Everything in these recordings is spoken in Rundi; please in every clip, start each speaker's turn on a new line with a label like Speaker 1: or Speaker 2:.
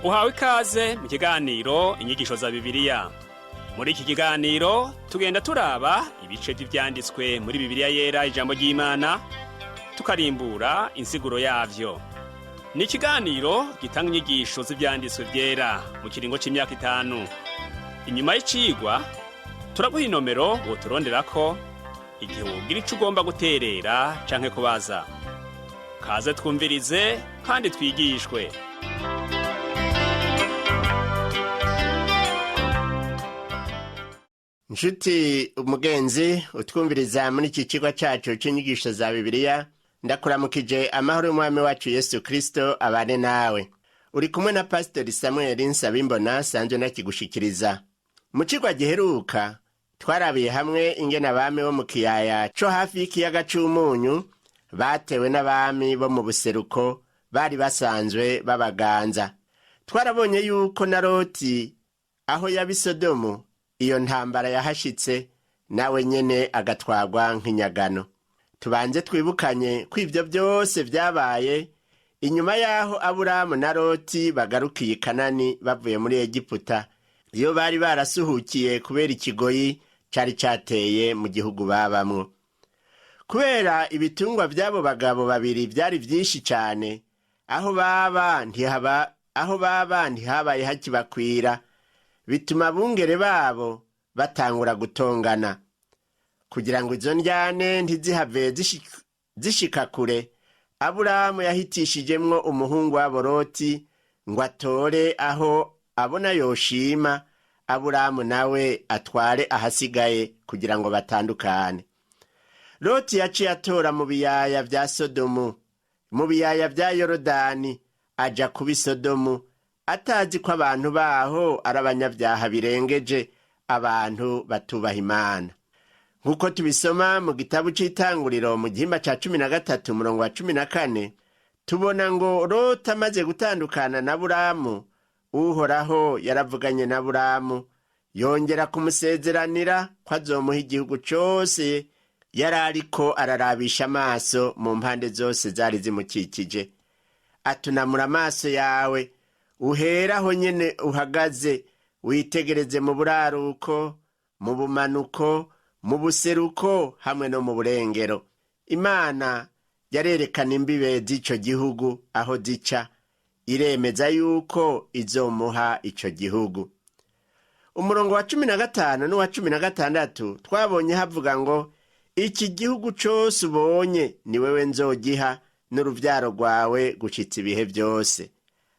Speaker 1: Uhawe ikaze mu kiganiro Inyigisho za Bibiliya. Muri iki kiganiro tugenda turaba ibice vy'ivyanditswe muri Bibiliya Yera, ijambo ry'Imana, tukarimbura insiguro yavyo. Ni ikiganiro gitanga inyigisho z'ivyanditswe vyera mu kiringo c'imyaka 5. Inyuma y'icigwa turaguha inomero woturonderako igihe wogira ico ugomba guterera canke kubaza. Kaze twumvirize kandi twigishwe.
Speaker 2: Nshuti umugenzi utwumviriza muri iki kigo cyacu cy'inyigisho za Bibiliya, ndakuramukije. Amahoro y'Umwami wacu Yesu Kristo abane nawe. Uri kumwe na Pasiteri Samuel Nsabimbona, sanzwe nakigushikiriza. Mu kigwa giheruka twarabiye hamwe ingene abami bo mu kiyaya co hafi y'ikiyaga c'Umunyu batewe n'abami bo mu buseruko bari basanzwe babaganza. Twarabonye yuko na Loti aho yaba i Sodomu iyo ntambara yahashitse, nawe nyene agatwagwa nk'inyagano. Tubanze twibukanye ko ivyo byose vyabaye inyuma y'aho Aburamu na Loti bagarukiye i Kanani bavuye muri Egiputa, iyo bari barasuhukiye kubera ikigoyi cari cateye mu gihugu babamwo. Kubera ibitungwa vy'abo bagabo babiri vyari vyinshi cane, aho baba ntihaba, aho baba ntihabaye hakibakwira, bituma abungere babo batangura gutongana. Kugira ngo izo ndyane ntizihave zishika kure, Aburamu yahitishijemwo umuhungu wabo Loti ngo atore aho abona yoshima, Aburamu nawe atware ahasigaye kugira ngo batandukane. Loti yaciye atora mu biyaya vya Sodomu, mu biyaya vya Yorodani, aja kuba i Sodomu, atazi ko abantu baho ari abanyabyaha birengeje, abantu batubaha Imana. Nk'uko tubisoma mu gitabo c'Itanguriro mu gihimba ca 13 umurongo wa 14, tubona ngo Loti amaze gutandukana na Buramu, Uhoraho yaravuganye na Buramu, yongera kumusezeranira ko azomuha igihugu cose yari ariko ararabisha amaso mu mpande zose zari zimukikije. Atunamura amaso yawe, uheraho nyene uhagaze, witegereze mu buraruko, mu bumanuko, mu buseruko hamwe no mu burengero. Imana yarerekana imbibe z'ico gihugu aho zica, iremeza yuko izomuha ico gihugu. Umurongo wa 15 n'uwa 16 twabonye havuga ngo: "Iki gihugu cose ubonye ni wewe nzogiha n'uruvyaro rwawe gushitsa ibihe vyose."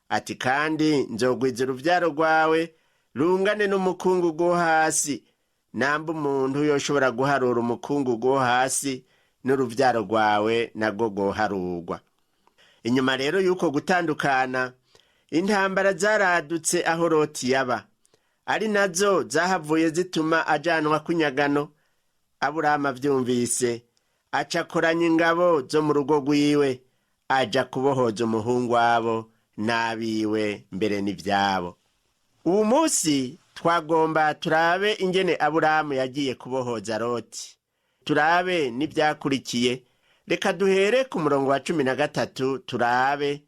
Speaker 2: Ati kandi: "Nzogwiza uruvyaro rwawe rungane n'umukungugu wo hasi, namba umuntu yoshobora guharura umukungugu wo hasi, n'uruvyaro rwawe narwo rwoharurwa." Inyuma rero y'uko gutandukana, intambara zaradutse aho Loti yaba, ari nazo zahavuye zituma ajanwa kunyagano. Aburahamu avyumvise aca akoranya ingabo zo mu rugo rwiwe, aja kubohoza umuhungu wabo n'abiwe mbere n'ivyabo. Uwu munsi twagomba turabe ingene Aburahamu yagiye kubohoza Loti, turabe n'ivyakurikiye. Reka duhere ku murongo wa 13 turabe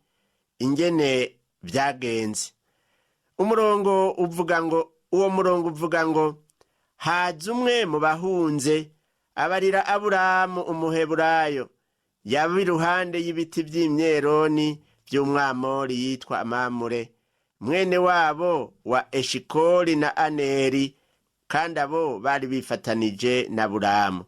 Speaker 2: ingene vyagenze. Umurongo uvuga ngo, uwo murongo uvuga ngo: "Haza umwe mu bahunze, abarira Aburahamu Umuheburayo yaba iruhande y'ibiti vy'imyeroni vy'Umwamori yitwa Amamure, mwene wabo wa Eshikoli na Aneri, kandi abo bari bifatanije na Buramu."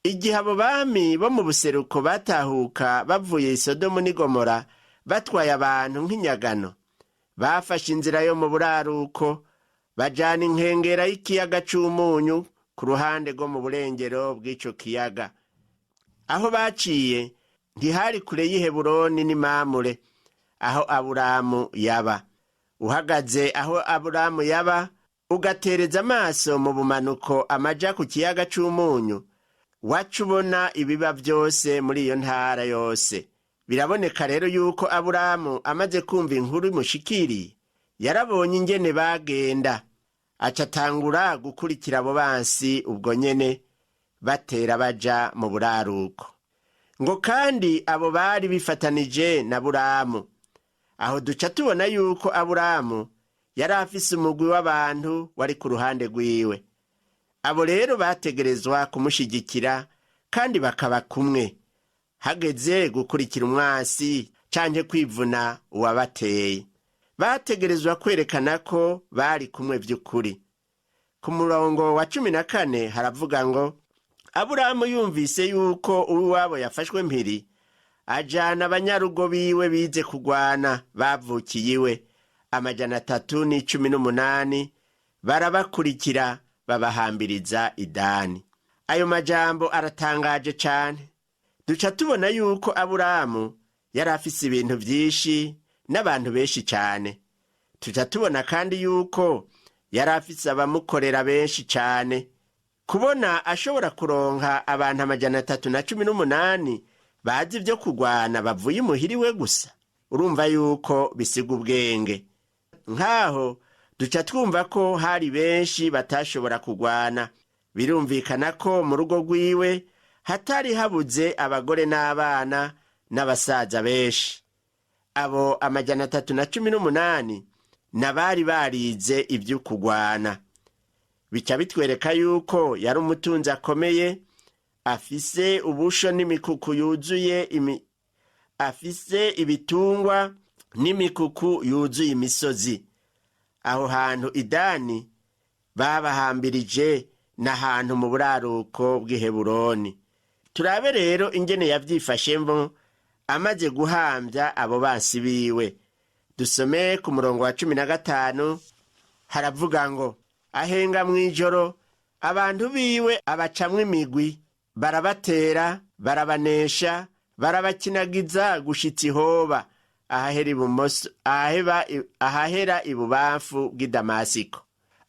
Speaker 2: Igihe abo bami bo mu buseruko batahuka bavuye i Sodomu n'i Gomora batwaye abantu nk'inyagano, bafashe inzira yo mu buraruko, bajana inkengera y'ikiyaga c'Umunyu ku ruhande rwo mu burengero bw'ico kiyaga. Aho baciye ntihari kure y'i Heburoni n'i Mamure, aho Aburamu yaba. Uhagaze aho Aburamu yaba, ugatereza amaso mu bumanuko amaja ku kiyaga c'Umunyu, waca ubona ibiba vyose muri iyo ntara yose. Biraboneka rero yuko Aburamu amaze kumva inkuru imushikiriye, yarabonye ingene bagenda, aca atangura gukurikira abo bansi ubwo nyene batera baja mu buraruko. Ngo kandi abo bari bifatanije na Buramu. Aho duca tubona yuko Aburamu yari afise umugwi w'abantu wari ku ruhande rwiwe. Abo rero bategerezwa kumushigikira kandi bakaba kumwe hageze gukurikira umwasi canke kwivuna uwabateye. Bategerezwa kwerekana ko bari kumwe vy'ukuri. Ku murongo wa 14 haravuga ngo: Aburahamu yumvise yuko uw'iwabo yafashwe mpiri, ajana abanyarugo biwe bize kugwana bavukiye iwe 318, barabakurikira babahambiriza idani. Ayo majambo aratangaje cane. Duca tubona yuko Aburahamu yari afise ibintu vyinshi n'abantu benshi cane. Tuca tubona kandi yuko yari afise abamukorera benshi cane. Kubona ashobora kuronka abantu 318 bazi ibyo kugwana bavuye imuhira iwe gusa, urumva yuko bisiga ubwenge. Nk'aho duca twumva ko hari benshi batashobora kugwana. Birumvikana ko mu rugo rwiwe hatari habuze abagore n'abana n'abasaza benshi. Abo 318 n'abari barize ibyo kugwana. Bica bitwereka yuko yari umutunzi akomeye, afise ubusho n'imikuku yuzuye afise ibitungwa n'imikuku yuzuye imisozi. Aho hantu idani babahambirije n'ahantu mu buraruko bw'iheburoni. Turabe rero ingene yavyifashemwo amaze guhambya abo bansi biwe. Dusome ku murongo wa 15, haravuga ngo: ahenga mw'ijoro abantu biwe abacamwo imigwi, barabatera, barabanesha, barabakinagiza gushitsa ihoba ahahera ibumoso ahahera ibubamfu bw'i Damasiko.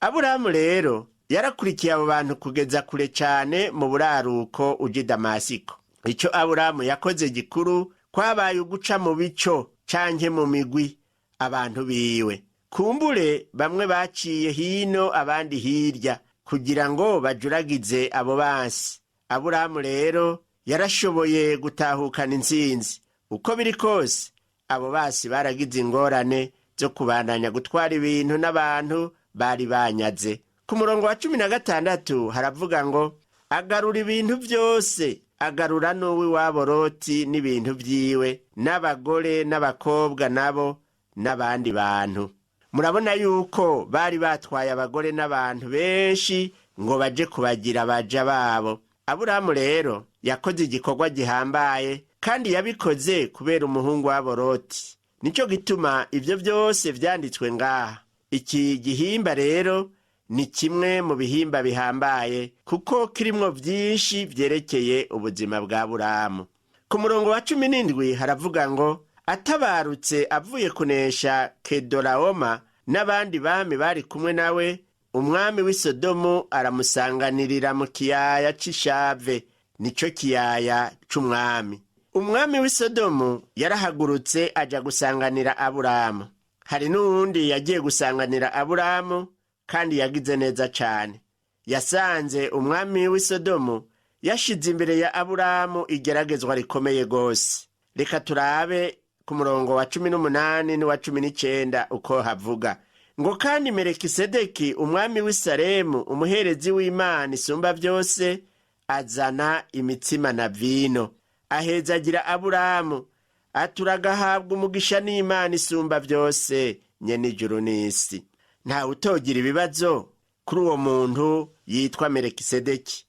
Speaker 2: Aburahamu rero yarakurikiye abo bantu kugeza kure cane mu buraruko uja i Damasiko. Ico Aburahamu yakoze gikuru kwabaye uguca mu bico canke mu migwi abantu biwe. Kumbure bamwe baciye hino abandi hirya kugira ngo bajuragize abo bansi. Aburahamu rero yarashoboye gutahukana intsinzi. Uko biri kose abo basi baragize ingorane zo kubandanya gutwara ibintu n'abantu bari banyaze. Ku murongo wa 16 haravuga ngo: agarura ibintu byose, agarura n'uw'iwabo Loti n'ibintu vyiwe, n'abagore n'abakobwa nabo n'abandi bantu. Murabona yuko bari batwaye abagore n'abantu benshi ngo baje kubagira abaja babo. Aburahamu rero yakoze igikorwa gihambaye, kandi yabikoze kubera umuhungu wabo Loti. Nico gituma ivyo vyose vyanditswe ngaha. Iki gihimba rero ni kimwe mu bihimba bihambaye, kuko kirimwo vyinshi vyerekeye ubuzima bwa Aburahamu. Ku murongo wa 17 haravuga ngo: atabarutse avuye kunesha Kedorahoma n'abandi bami bari kumwe nawe, umwami w'i Sodomu aramusanganirira mu kiyaya c'Ishave, nico kiyaya c'umwami. Umwami w'i Sodomu yarahagurutse aja gusanganira Aburahamu. Hari n'uwundi yagiye gusanganira Aburahamu kandi yagize neza cane. Yasanze umwami w'i Sodomu yashize imbere ya Aburahamu igeragezwa rikomeye gose. Reka turabe ku murongo wa 18 n'uwa 19 uko havuga ngo: kandi Melikisedeki umwami w'i Salemu, umuherezi w'Imana isumba byose, azana imitsima na vino, ahezagira Aburahamu, aturagahabwa umugisha n'Imana isumba byose nyene ijuru n'isi. Ntawe utogira ibibazo kuri uwo muntu yitwa Melikisedeki.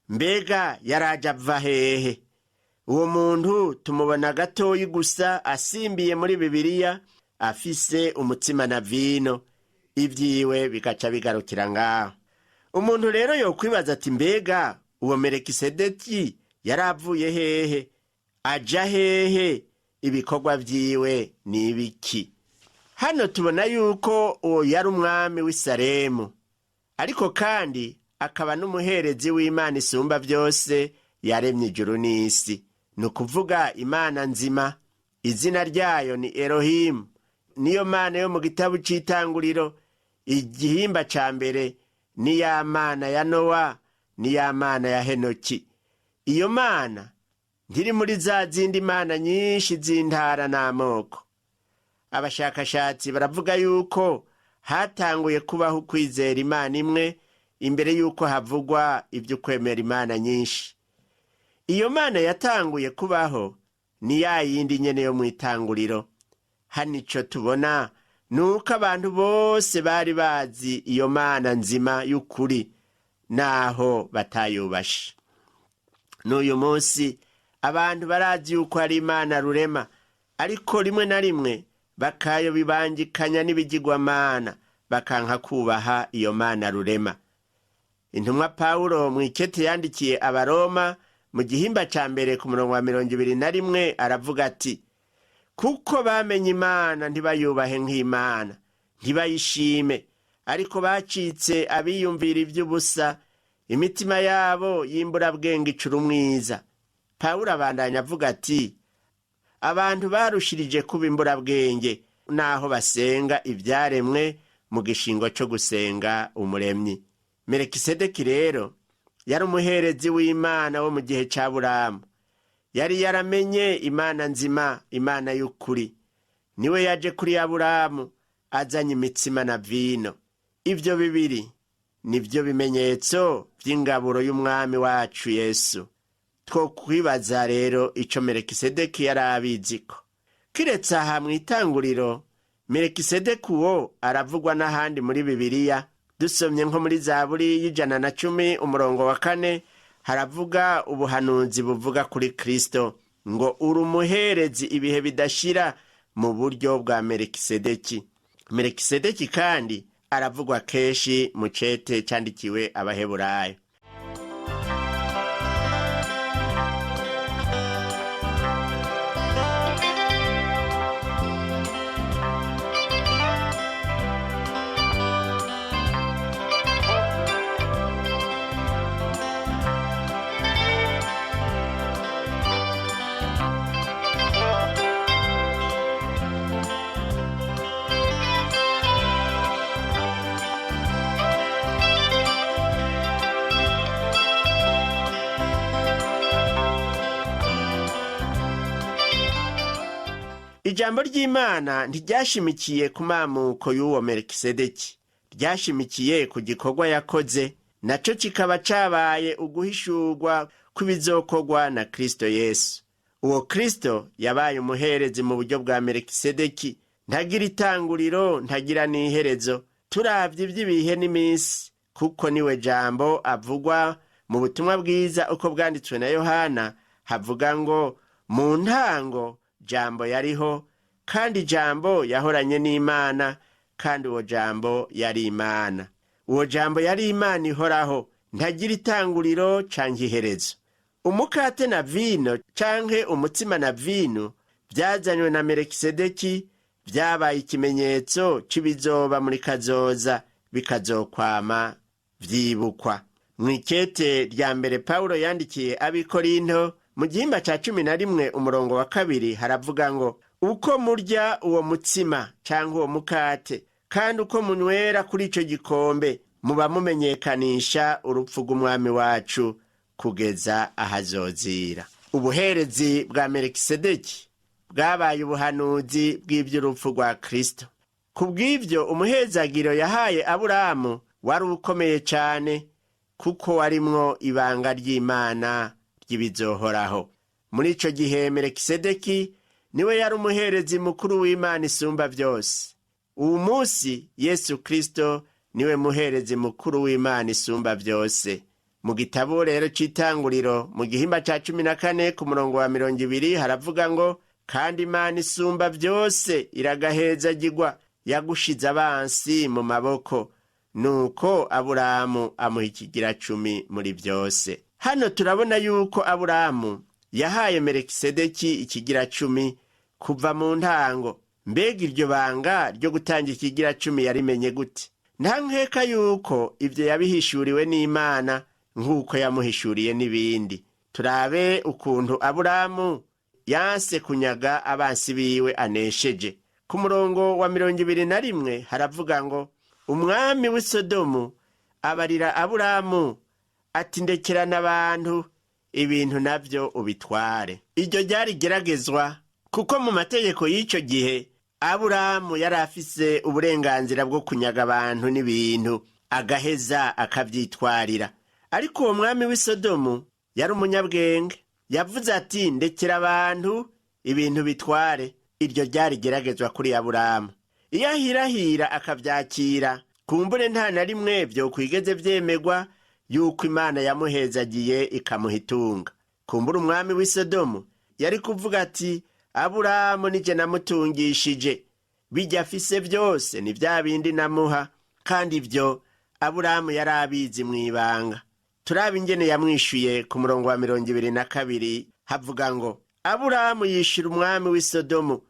Speaker 2: Mbega yaraje ava hehe? Uwo muntu tumubona gatoyi gusa asimbiye muri Bibiliya afise umutsima na vino, ibyiwe bigaca bigarukira ngaho. Umuntu rero yokwibaza ati: mbega uwo Melikisedeki yaravuye hehe? Aja hehe? Ibikorwa vyiwe ni ibiki? Hano tubona yuko uwo yari umwami w'i Salemu, ariko kandi akaba n'umuherezi w'Imana isumba byose yaremye ijuru n'isi, ni ukuvuga Imana nzima. Izina ryayo ni Elohimu, niyo Mana yo mu gitabo c'itanguriro, igihimba ca mbere, ni ya Mana ya Nowa, ni ya Mana ya Henoki. Iyo Mana ntiri muri za zindi mana nyinshi z'intara n'amoko. Abashakashatsi baravuga yuko hatanguye kubaho ukwizera imana imwe imbere yuko havugwa ibyo kwemera imana nyinshi. Iyo mana yatanguye kubaho ni ya yindi nyene yo mu itanguriro. Hano ico tubona ni uko abantu bose bari bazi iyo mana nzima y'ukuri, naho batayubashe. N'uyu munsi abantu barazi yuko hari imana rurema, ariko rimwe na rimwe bakayobibangikanya n'ibigirwamana, bakanka kubaha iyo mana rurema. Intumwa Pawulo mu ikete yandikiye Abaroma mu gihimba ca mbere ku murongo wa 21 aravuga ati: kuko bamenye Imana ntibayubahe nk'Imana, ntibayishime, ariko bacitse abiyumvira ivy'ubusa, imitima yabo y'imburabwenge icura umwiza. Pawulo abandanya avuga ati: abantu barushirije kuba imburabwenge naho basenga ivyaremwe mu gishingo co gusenga Umuremyi. Melikisedeki rero yari umuherezi w'Imana wo mu gihe ca Aburamu. Yari yaramenye Imana nzima, Imana y'ukuri. Niwe yaje kuri Aburamu azanye imitsima na vino. Ivyo bibiri nivyo bimenyetso vy'ingaburo y'Umwami wacu Yesu. Twokwibaza rero ico Melikisedeki yari abiziko. Kiretse aha mw'itanguriro, Melikisedeki uwo aravugwa n'ahandi muri Bibiliya. Dusomye nko muri Zaburi y'110 umurongo wa 4 haravuga ubuhanuzi buvuga kuri Kristo ngo: uri umuherezi ibihe bidashira mu buryo bwa Melikisedeki. Melikisedeki kandi aravugwa kenshi mu cete candikiwe Abaheburayo. Ijambo ry'Imana ntiryashimikiye ku mamuko y'uwo Melikisedeki, ryashimikiye ku gikorwa yakoze, naco kikaba cabaye uguhishurwa kw'ibizokorwa na Kristo Yesu. Uwo Kristo yabaye umuherezi mu buryo bwa Melikisedeki, ntagira itanguriro, ntagira n'iherezo, turavye ivy'ibihe n'iminsi, kuko niwe Jambo avugwa mu butumwa bwiza uko bwanditswe na Yohana, havuga ngo: mu ntango Jambo yariho, kandi Jambo yahoranye n'Imana, kandi uwo Jambo yari Imana. Uwo Jambo yari Imana ihoraho, ntagira itanguriro canke iherezo. Umukate na vino canke umutsima na vino vyazanywe na Melikisedeki vyabaye ikimenyetso c'ibizoba muri kazoza, bikazokwama vyibukwa. Mw'ikete rya mbere Pawulo yandikiye ab'Ikorinto mu gihimba ca 11 umurongo wa 2 haravuga ngo: uko murya uwo mutsima canke uwo mukate, kandi uko munywera kuri ico gikombe, muba mumenyekanisha urupfu rw'Umwami wacu kugeza ahazozira. Ubuherezi bwa Melikisedeki bwabaye ubuhanuzi bw'ivy'urupfu rwa Kristo. Kubw'ivyo umuhezagiro yahaye Aburamu wari ukomeye cane, kuko warimwo ibanga ry'Imana ry'ibizohoraho. Muri ico gihe Melikisedeki niwe yari umuherezi mukuru w'Imana isumba vyose. Uwu munsi Yesu Kristo niwe muherezi mukuru w'Imana isumba vyose. Mu gitabo rero c'itanguriro mu gihimba ca 14 ku murongo wa 20 haravuga ngo: kandi Imana isumba vyose iragahezagirwa, yagushize abansi mu maboko. Nuko Aburamu amuha ikigira 10 muri vyose. Hano turabona yuko Aburamu yahaye Melikisedeki ikigira 10 kuva mu ntango. Mbega iryo banga ryo gutanga ikigira 10 yarimenye gute? Nta nkeka yuko ivyo yabihishuriwe n'Imana nk'uko yamuhishuriye n'ibindi. Turabe ukuntu Aburamu yanse kunyaga abansi biwe anesheje. Ku murongo wa 21 haravuga ngo: umwami w'i Sodomu abarira Aburamu ati: ndekerana abantu, ibintu navyo ubitware. Iryo ryari geragezwa, kuko mu mategeko y'ico gihe Aburamu yari afise uburenganzira bwo kunyaga abantu n'ibintu, agaheza akavyitwarira. Ariko uwo mwami w'i Sodomu yari umunyabwenge. Yavuze ati: "Ndekera abantu, ibintu bitware." Iryo ryari geragezwa kuri Aburamu. Iyo ahirahira akavyakira, kumbure nta na rimwe vyokwigeze vyemegwa yuko Imana yamuhezagiye ikamuha itunga. Kumbura umwami w'i Sodomu yari kuvuga ati: "Aburamu nije namutungishije, bijya afise byose ni vya bindi namuha." Kandi ibyo Aburamu yari abizi mw'ibanga. Turaba ingene yamwishuye ku murongo wa 22, havuga ngo: Aburamu yishura umwami w'i Sodomu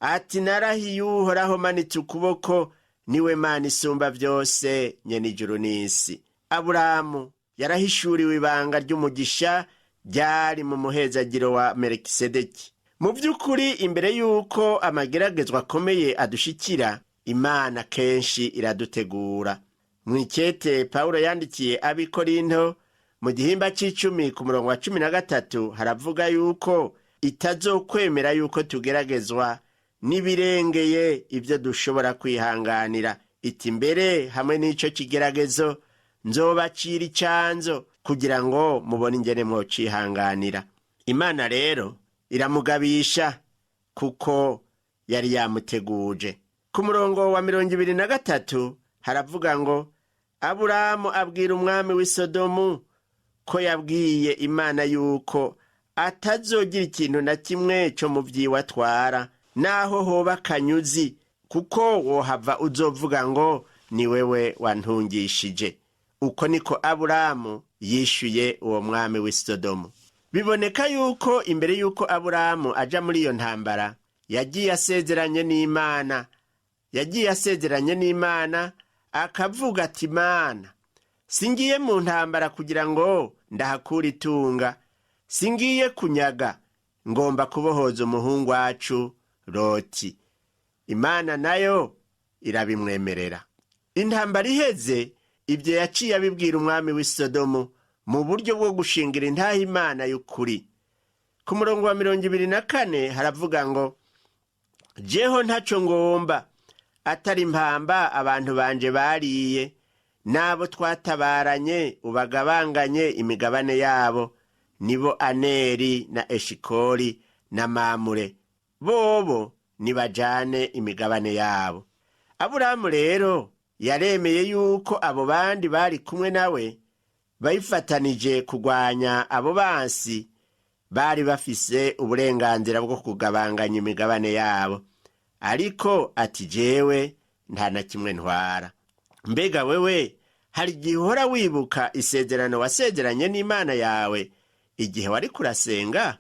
Speaker 2: ati: "Narahiye Uhoraho manitse ukuboko, niwe Mana isumba byose, nyene ijuru n'isi." Aburamu yarahishuriwe ibanga ry'umugisha ryari mu muhezagiro wa Melikisedeki. Mu by'ukuri, imbere y'uko amageragezwa akomeye adushikira, Imana kenshi iradutegura. Mu ikete Pawulo yandikiye ab'Ikorinto, mu gihimba c'icumi ku murongo wa 13, haravuga yuko itazokwemera yuko tugeragezwa n'ibirengeye ibyo dushobora kwihanganira. Iti: "Mbere hamwe n'ico kigeragezo nzobacira icanzo kugira ngo mubone ingene mwocihanganira." Imana rero iramugabisha kuko yari yamuteguje. Ku murongo wa 23 haravuga ngo: Aburamu abwira umwami w'i Sodomu ko yabwiye Imana yuko atazogira ikintu na kimwe cyo mu vyiwe atwara, naho hoba akanyuzi, kuko wohava uzovuga ngo: "Ni wewe wantungishije." Uko niko Aburamu yishuye uwo mwami w'i Sodomu. Biboneka yuko imbere yuko Aburamu aja muri iyo ntambara, yagiye asezeranye n'Imana. Yagiye asezeranye n'Imana, akavuga ati: "Imana, singiye mu ntambara kugira ngo ndahakure itunga, singiye kunyaga, ngomba kubohoza umuhungu wacu Loti." Imana nayo irabimwemerera. Intambara iheze, ibyo yaciye abibwira umwami w'i Sodomu mu buryo bwo gushingira intaha Imana y'ukuri. Ku murongo wa 24 haravuga ngo: "Jeho ntaco ngomba atari impamba abantu banje bariye n'abo twatabaranye, ubagabanganye imigabane yabo, nibo Aneri na Eshikori na Mamure, bobo nibajane imigabane yabo." Aburamu rero yaremeye yuko abo bandi bari kumwe nawe bayifatanije kugwanya abo bansi bari bafise uburenganzira bwo kugabanganya imigabane yabo, ariko ati: "Jewe nta na kimwe ntwara." Mbega wewe hari igihe uhora wibuka isezerano wasezeranye n'Imana yawe igihe wari kurasenga?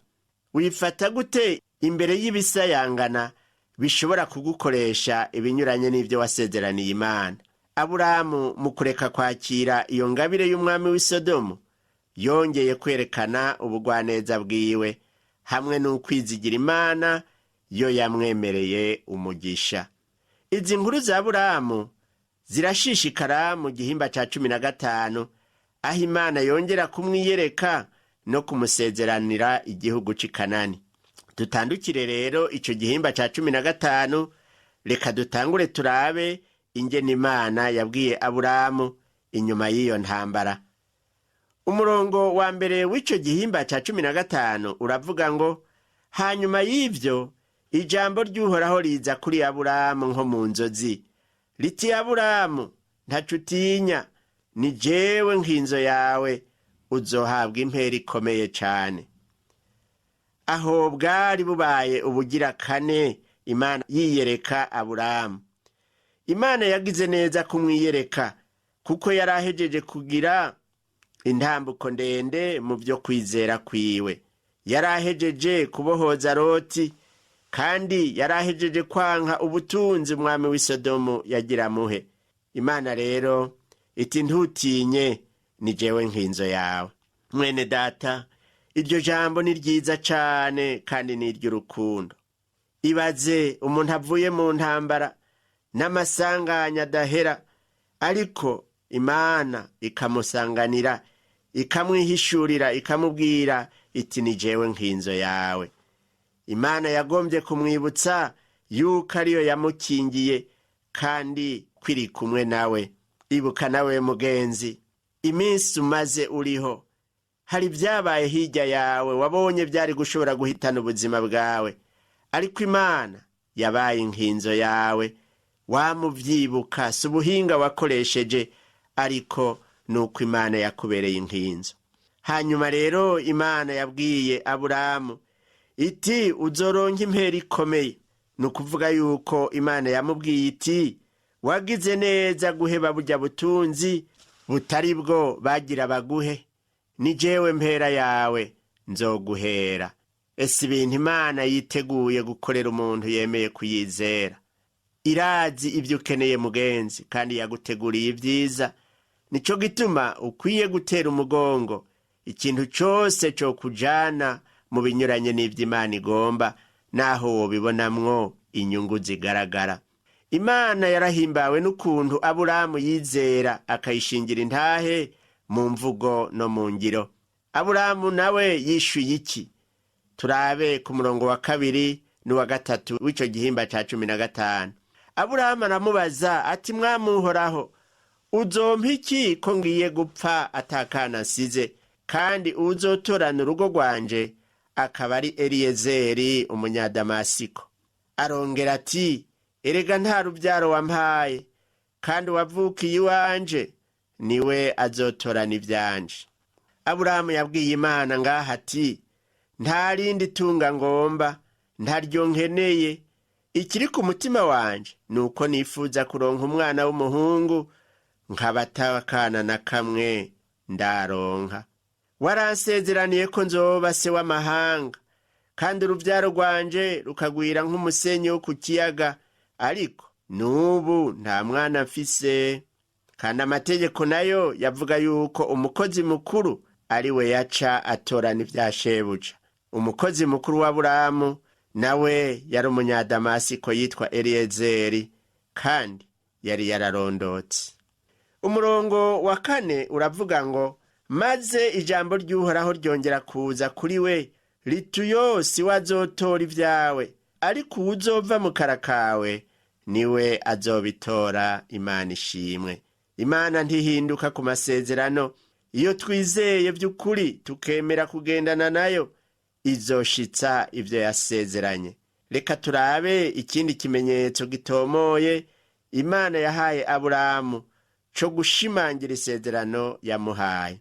Speaker 2: Wifata gute imbere y'ibisayangana bishobora kugukoresha ibinyuranye n'ibyo wasezeraniye Imana? Aburamu mu kureka kwakira iyo ngabire y'umwami w'i Sodomu, yongeye kwerekana ubugwaneza bwiwe hamwe n'ukwizigira Imana yo yamwemereye umugisha. Izi nkuru za Aburamu zirashishikara mu gihimba ca 15, aho Imana yongera kumwiyereka no kumusezeranira igihugu c'i Kanani. Dutandukire rero ico gihimba ca 15. Reka dutangure turabe ingene Imana yabwiye Aburamu inyuma y'iyo ntambara. Umurongo wa mbere w'ico gihimba ca 15 uravuga ngo: Hanyuma y'ivyo ijambo ry'Uhoraho riza kuri Aburamu nko mu nzozi, riti: "Aburamu, ntaco utinya, ni jewe nkinzo yawe, uzohabwa impera ikomeye cane." Aho bwari bubaye ubugira kane Imana yiyereka Aburamu. Imana yagize neza kumwiyereka, kuko yari ahejeje kugira intambuko ndende mu byo kwizera kwiwe. Yari ahejeje kubohoza Loti, kandi yari ahejeje kwanka ubutunzi umwami w'i Sodomu yagira amuhe. Imana rero iti: "Ntutinye, ni jewe nkinzo yawe." Mwene data, iryo jambo ni ryiza cane kandi ni iry'urukundo. Ibaze umuntu avuye mu ntambara n'amasanganya adahera, ariko Imana ikamusanganira, ikamwihishurira, ikamubwira iti: "Ni jewe nkinzo yawe." Imana yagombye kumwibutsa yuko ariyo yamukingiye kandi kwiri kumwe nawe. Ibuka nawe mugenzi, iminsi umaze uriho, hari ibyabaye hirya yawe wabonye byari gushobora guhitana ubuzima bwawe, ariko Imana yabaye inkinzo yawe. Wamubyibuka, si ubuhinga wakoresheje, ariko ni uko Imana yakubereye inkinzo. Hanyuma rero Imana yabwiye Aburamu iti uzoronka impera ikomeye. Ni ukuvuga yuko Imana yamubwiye iti wagize neza guheba burya butunzi butari bwo bagira baguhe, ni jewe mpera yawe nzoguhera. Ese ibintu Imana yiteguye gukorera umuntu yemeye kuyizera? Irazi ibyo ukeneye mugenzi, kandi yaguteguriye ibyiza. Nico gituma ukwiye gutera umugongo ikintu cyose cyo kujana mu binyuranye n'ibyo Imana igomba, naho wobibonamwo inyungu zigaragara. Imana yarahimbawe n'ukuntu Aburamu yizera akayishingira intahe mu mvugo no mu ngiro. Aburamu nawe yishuye iki? Turabe ku murongo wa 2 n'uwa 3 w'ico gihimba ca 15. Aburahamu aramubaza ati mwamuhoraho, uzompa iki ko ngiye gupfa atakana nsize, kandi uwuzotorana urugo rwanje akaba ari Eliyezeri umunyadamasiko? Arongera ati erega nta rubyaro wampaye, kandi uwavukiye iwanje niwe azotorana ivyanje. Aburahamu yabwiye Imana ngaha ati nta rindi tunga ngomba, ntaryo nkeneye. Ikiri ku mutima wanje ni uko nifuza kuronka umwana w'umuhungu, nkaba atakana na kamwe ndaronka. Waransezeraniye ko nzoba se w'amahanga, kandi urubyaro rwanje rukagwira nk'umusenyi wo ku kiyaga, ariko n'ubu nta mwana mfise. Kandi amategeko nayo yavuga yuko umukozi mukuru ari we yaca atorana ibya shebuja. Umukozi mukuru wa Aburahamu nawe yari umunyadamasiko yitwa Eliyezeri, kandi yari yararondotse. Umurongo wa 4 uravuga ngo maze ijambo ry'Uhoraho ryongera kuza kuri we rituyo si we azotora ibyawe, ariko uwuzova mu kara kawe niwe azobitora. Imana ishimwe. Imana ntihinduka ku masezerano. Iyo twizeye by'ukuri tukemera kugendana nayo, izoshitsa ibyo yasezeranye. Reka turabe ikindi kimenyetso gitomoye Imana yahaye Aburahamu co gushimangira isezerano yamuhaye.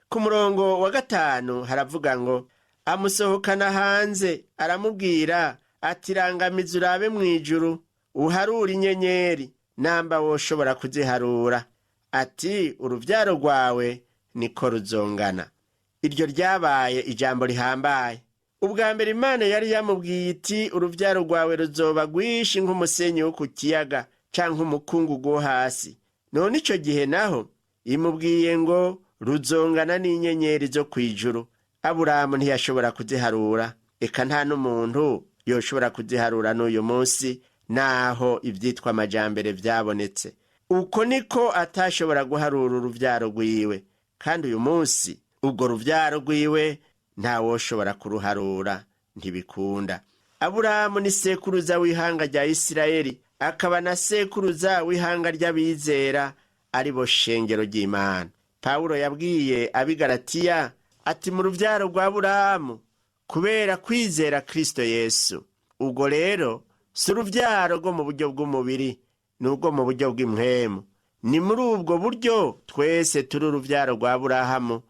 Speaker 2: Ku murongo wa 5 haravuga ngo amusohokana hanze aramubwira ati rangamiza urabe mu ijuru, uharure inyenyeri namba woshobora kuziharura, ati urubyaro rwawe niko ruzongana. Iryo ryabaye ijambo rihambaye. Ubwa mbere Imana yari yamubwiye iti urubyaro rwawe ruzoba rwinshi nk'umusenyi wo ku kiyaga canke umukungugu wo hasi. None ico gihe naho imubwiye ngo ruzongana n'inyenyeri zo kw'ijuru. Aburahamu ntiyashobora kuziharura, eka nta n'umuntu yoshobora kuziharura n'uyu munsi, naho ivyitwa amajambere vyabonetse. Uko niko atashobora guharura uruvyaro rwiwe, kandi uyu munsi ubwo ruvyaro rwiwe ntawoshobora kuruharura, ntibikunda. Aburahamu ni sekuruza w'ihanga rya Isirayeli, akaba na sekuruza w'ihanga ry'abizera, ari bo shengero ry'Imana. Pawulo yabwiye abigaratiya ati mu ruvyaro rwa Aburahamu kubera kwizera Kristo Yesu. Ubwo rero si uruvyaro rwo mu buryo bw'umubiri, n'ubwo mu buryo bw'impwemu. Ni muri ubwo buryo twese turi uruvyaro rwa Aburahamu,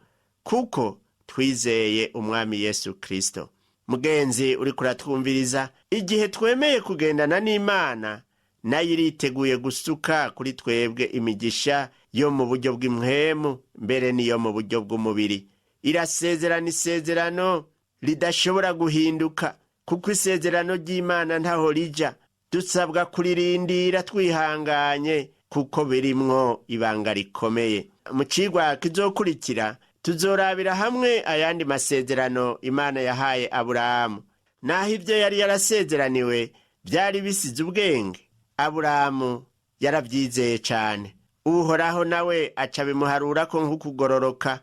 Speaker 2: kuko twizeye Umwami Yesu Kristo. Mugenzi uriko uratwumviriza, igihe twemeye kugendana n'Imana, nayo iriteguye gusuka kuri twebwe imigisha yo mu buryo bw'impwemu, mbere n'iyo mu buryo bw'umubiri. Irasezerana isezerano ridashobora guhinduka, kuko isezerano ry'Imana ntaho rija. Dusabwa kuririndira twihanganye, kuko birimwo ibanga rikomeye. Mu cigwa kizokurikira tuzorabira hamwe ayandi masezerano Imana yahaye Aburahamu. Naho ibyo yari yarasezeraniwe byari bisize ubwenge, Aburahamu yarabyizeye cane. Uhoraho nawe aca bimuharurako nk'ukugororoka.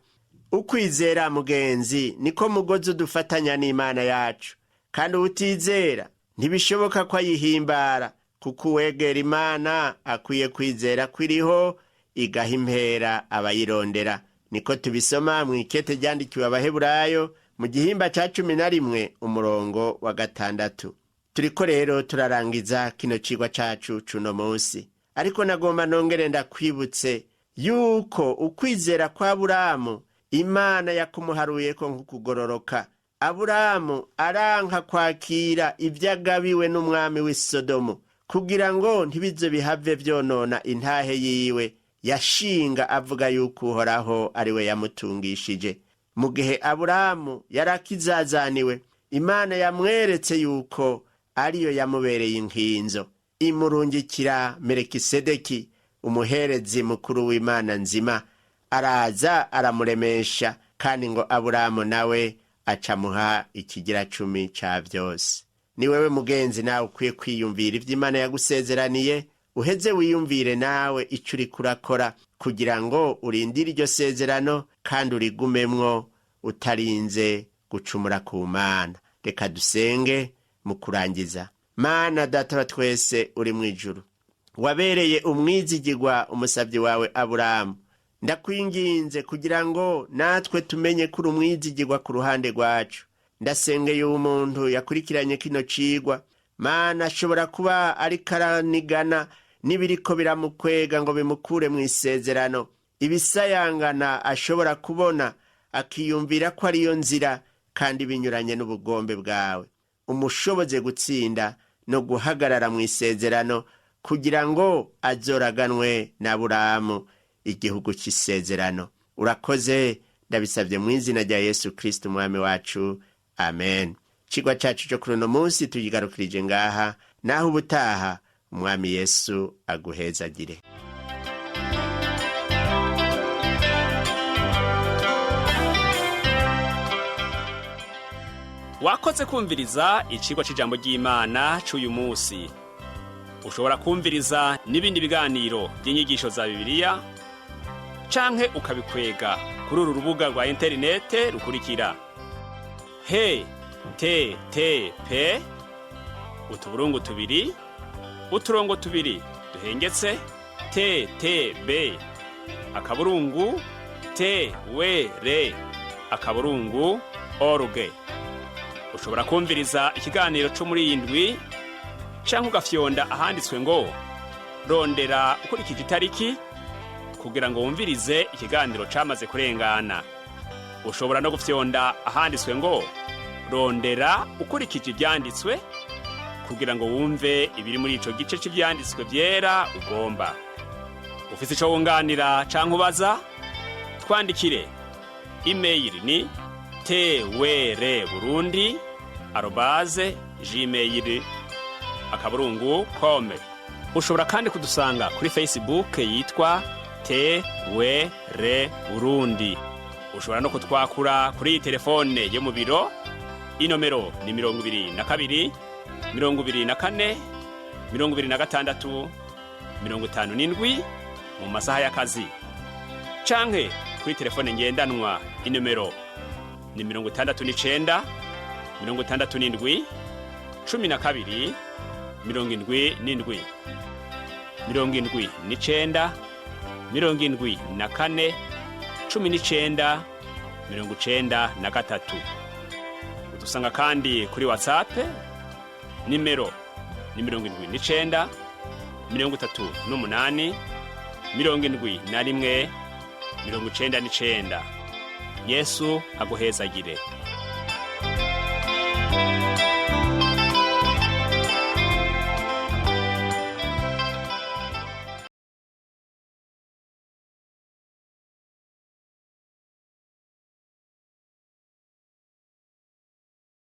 Speaker 2: Ukwizera mugenzi niko mugozi udufatanya n'Imana yacu, kandi uwutizera Ntibishoboka ko ayihimbara, kuko uwegera Imana akwiye kwizera ko iriho, igaha impera abayirondera. Niko tubisoma mu ikete ryandikiwe Abaheburayo mu gihimba ca 11 umurongo wa 6. Turiko rero turarangiza kino cigwa cacu cuno munsi, ariko nagomba nongere ndakwibutse yuko ukwizera kwa Aburamu Imana yakumuharuyeko nk'ukugororoka. Aburamu aranka kwakira ibyo agabiwe n'umwami w'i Sodomu kugira ngo ntibize bihave vyonona intahe yiwe. Yashinga avuga yuko Uhoraho ari we yamutungishije. Mu gihe Aburamu yari akizazaniwe, Imana yamweretse yuko ariyo yamubereye inkinzo, imurungikira Merekisedeki, umuherezi mukuru w'Imana nzima, araza aramuremesha, kandi ngo Aburamu nawe acamuha ikigira cumi ca vyose. Ni wewe mugenzi nawe ukwiye kwiyumvira ivyo Imana yagusezeraniye, uheze wiyumvire nawe ico uriko urakora kugira ngo urindire iryo sezerano kandi urigumemwo utarinze gucumura ku Mana. Reka dusenge mu kurangiza. Mana Data wa twese uri mu ijuru, wabereye umwizigirwa umusabyi wawe Aburamu, ndakwinginze kugira ngo natwe tumenye ko uri umwizigirwa ku ruhande rwacu. Ndasengeye uwo muntu yakurikiranye kino cigwa. Mana, ashobora kuba ariko aranigana n'ibiriko biramukwega ngo bimukure mu isezerano, ibisayangana ashobora kubona akiyumvira ko ariyo nzira kandi binyuranye n'ubugombe bwawe. Umushoboze gutsinda no guhagarara mu isezerano kugira ngo azoraganwe na Aburamu igihugu cy'isezerano. Urakoze, ndabisabye mu izina rya Yesu Kristo umwami wacu, amen. Icigwa cacu cyo kuri uno munsi tuyigarukirije ngaha, naho ubutaha umwami Yesu aguhezagire.
Speaker 1: Wakoze kumviriza icigwa c'ijambo ry'Imana c'uyu munsi. Ushobora kumviriza n'ibindi biganiro by'inyigisho za Bibiliya canke ukabikwega kuri uru rubuga rwa interinete rukurikira: he te te pe utuburungu tubiri uturongo tubiri duhengetse te te be akaburungu te we re akaburungu org. Ushobora kumviriza ikiganiro cyo muri iyi ndwi canke ugafyonda ahanditswe ngo rondera ukurikije itariki kugira ngo wumvirize ikiganiro camaze kurengana. Ushobora no gufyonda ahanditswe ngo rondera ukurikije ivyanditswe kugira ngo wumve ibiri muri ico gice c'ivyanditswe vyera ugomba. Ufise ico wunganira canke ubaza, twandikire. Imeyili ni twr burundi@gmail.com. Ushobora kandi kudusanga kuri Facebook yitwa TWR Burundi. Ushobora no kutwakura kuri iyi telefone yo mu biro, inomero ni 22 24 26 57 mu masaha y'akazi, canke kuri telefone ngendanwa, inomero ni 69 67 12 77, 79 74 19 93. Udusanga kandi kuri WhatsApp, nimero ni 79 38 71 99. Yesu aguhezagire.